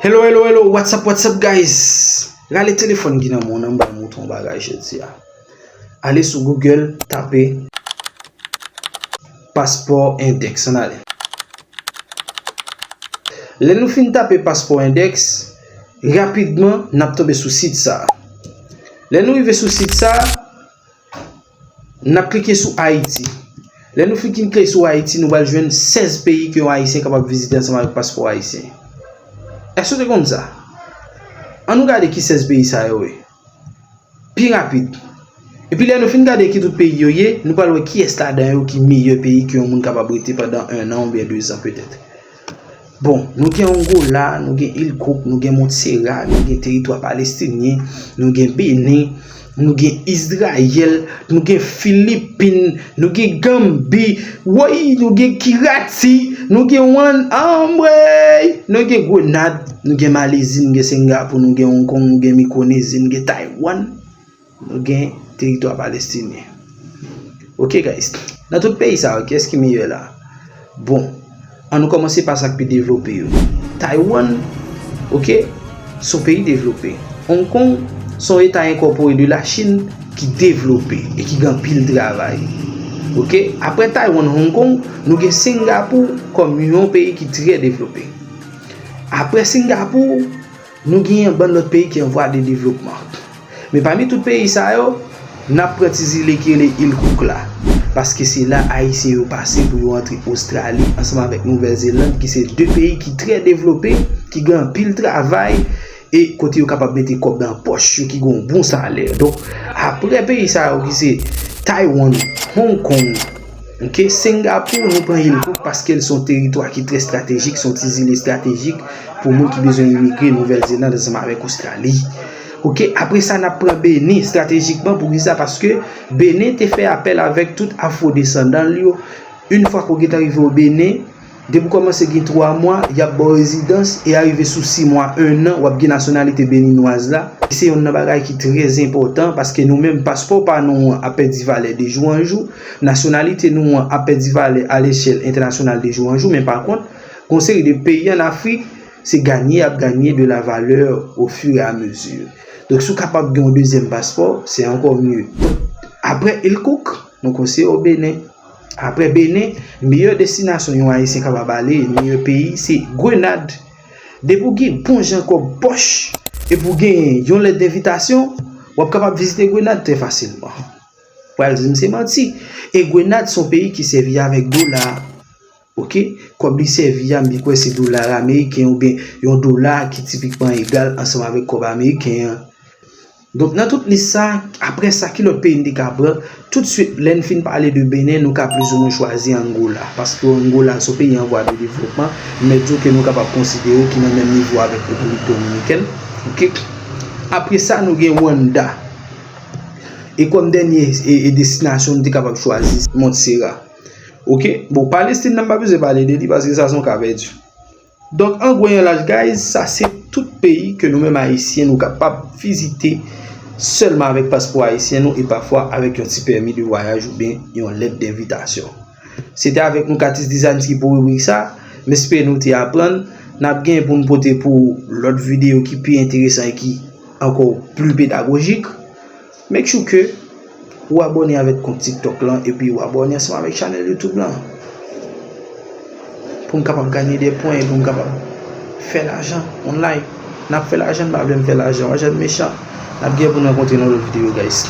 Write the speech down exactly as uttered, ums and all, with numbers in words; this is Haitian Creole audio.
Hello, hello, hello, what's up, what's up, guys? Rale telefòn ki nan men w nan, m ba w montre yon bagay jodi a. Ale sou Google, tape Passport Index, ann ale. Lè nou fin tape Passport Index, rapidman, n ap tonbe sou sit sa a. Lè nou rive sou sit sa a, n ap klike sou Ayiti. Lè nou fin klike sou Ayiti, nou pral jwenn sèz peyi ke yon Ayisyen kapab vizite ansanm avèk paspò ayisyen. Èske w te konn sa? Ann nou gade ki sèz peyi sa yo ye. Pi rapid. Epi lè nou fin gade ki tout peyi yo ye, nou pral wè kiyès ladan yo ki meyè peyi ke yon moun kapab rete pandan ennan oubyen dezan petèt. Bon, nou gen Angola, nou gen Il Cook, nou gen Montserrat, nou gen teritwa palestinyen, nou gen Benin, nou gen Izrayèl, nou gen Filipin, nou gen Ganbi, woy, nou gen Kirati, nou gen Wan Ambrey, nou gen Grenad, nou gen Malezi, nou gen Sengapou, nou gen Hong Kong, nou gen Mikronezi, nou gen Taiwan, nou gen teritwa palestinyen. Ok, guys. Nan tout peyi sa yo, kiyès ki meyè la? Bon, ann nou kòmanse pa sa k pi devlope yo. Taiwan, ok, se yon peyi devlope. Hong Kong, se yon eta enkòpore de Lachin ki devlope e ki gen anpil travay. Ok, apre Taiwan, Hong Kong, nou gen Sengapou kòm yon peyi ki trè devlope. Apre Sengapou, nou gen yon bann lòt peyi ki an vwa de devlopman. Men pami tout peyi sa yo, n ap pran ti zile ki rele Il Cook la. Paske se la Ayisyen yo pase pou yo antre Ostrali ansanm avèk Nouvèl Zeland, ki se de peyi ki trè devlope, ki gen anpil travay, e kote yo kapab mete kòb nan pòch yo, ki gen yon bon salè. Donk, apre peyi sa yo ki se Taiwan, Hong Kong, ok, Sengapou, nou pran Il Cook paske l se yon teritwa ki trè estratejik, se yon ti zile estratejik pou moun ki bezwen imigre Nouvèl Zeland ansanm avèk Ostrali. Ok, apre sa, n ap pran Benin estratejikman. Poukisa? Paske Benin te fè apèl avèk tout afwodesandan l yo. Yon fwa ke w gentan rive o Benin, depi w kòmanse gen twa mwa, y ap ba w rezidans, e arive sou sis mwa, ennan, w ap gen nasyonalite beninwaz la. Se youn nan bagay ki trè enpòtan, paske nou menm, paspò pa nou an ap pèdi valè de jou an jou, nasyonalite nou an ap pèdi valè alechèl entènasyonal de jou an jou, men pa kont, gen yon seri de peyi ann Afrik, se ganye y ap ganye de la valeur au fur et à mesure. Donk, si w kapab gen yon dezyèm paspò, se ankò mye. Apre Il Cook, nou konsidere w Benin. Apre Benin, meyè destinasyon yon Ayisyen kapab ale, meyè peyi, se Grenad. Depi w gen bon jan kòb pòch, epi w gen yon lèt denvitasyon, w ap kapab vizite Grenad trè fasilman. Pral di m se manti. E Grenad se yon peyi ki sèvi avèk dola. Ok? Kòb li sèvi a, m kwè se dola ameriken oubyen yon dola ki tipikman egal ansanm avèk kòb ameriken an. Donk, nan tout lis sa, apre sa, ki lòt peyi n te ka pran? Toutswit, lè n fin pale de Benin, nou ka plizoumwen chwazi Angola. Paske Angola, se yon peyi an vwa de devlopman, m mèt di w ke nou kapab konsidere w ki nan menm nivo avèk Repiblik Dominikèn. Ok? Apre sa, nou gen Rwanda. E kòm dènye e, e destinasyon, nou te kapab chwazi Montserrat. Ok? Bon, Palestin nan, m pa bezwen pale de li paske sa se yon ka pèdi. Donk, an gwo, an laj, guys, sa se tout peyi ke nou menm Ayisyen nou kapab vizite sèlman avèk paspò ayisyen nou e pafwa avèk yon ti pèmi de vwayaj oubyen yon lèt denvitasyon. Se te avèk nou, Katis Design, ki pou ribrik sa. M espere nou te aprann. N ap gen pou n pote pou lòt videyo ki pi enteresan e ki ankò pli pedagojik. Make sure ke ou abòne avèk kont TikTok lan epi ou abòne ansanm avèk chanèl YouTube lan. Pou m kapab ganye de pwen e pou m kapab fè lajan online. N ap fè lajan, n pa vle m fè lajan, lajan mechan. N ap gen pou n rankontre nan lòt videyo, guys.